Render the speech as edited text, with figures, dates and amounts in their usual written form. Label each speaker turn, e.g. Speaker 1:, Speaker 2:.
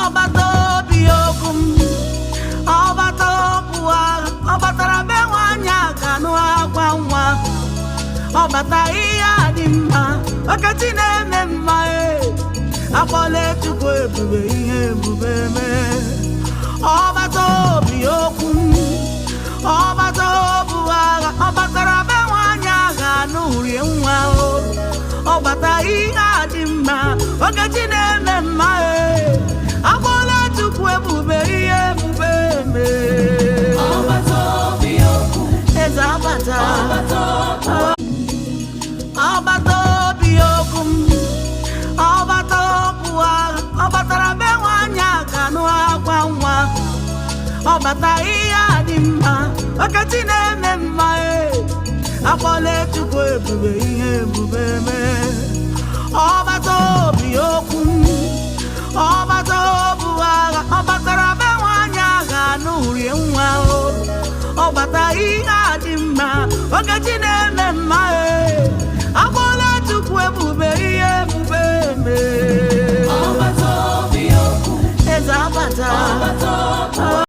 Speaker 1: Ọbata obi okwu m, ọbata okwu agha, ọ batara be nwaanyị aga nụ akwa nwa. Ọbata ihe a dị mma, Okechi na-eme mma e. Akpọla Chukwu ebube, ihe ebube mee. Ọbata obi okwu m, ọbata obu agha, ọ batara be nwaanyị agha n'urie nwa o. Ọbata ihe a dị mma, Okechi na-eme mma e. Akpọla Chukwu ebube, ihe ebube mee.
Speaker 2: Ọbata obi okwu,
Speaker 1: Eze abata.
Speaker 2: Ọbata okwu.
Speaker 1: Ọbata obi okwu m, ọbata okwu agha, ọ batara be nwaanyị aga nụ akwa nwa. Ọbata ihe a dị mma, Okechi na-eme mma e. Akpọla Chukwu ebube, ihe ebube mee. Ọbata obi okwu m, ọbata obu agha, ọ batara be nwaanyị agha n'urie nwa o. Ọbata ihe a dị mma, Okechi na-eme mma e.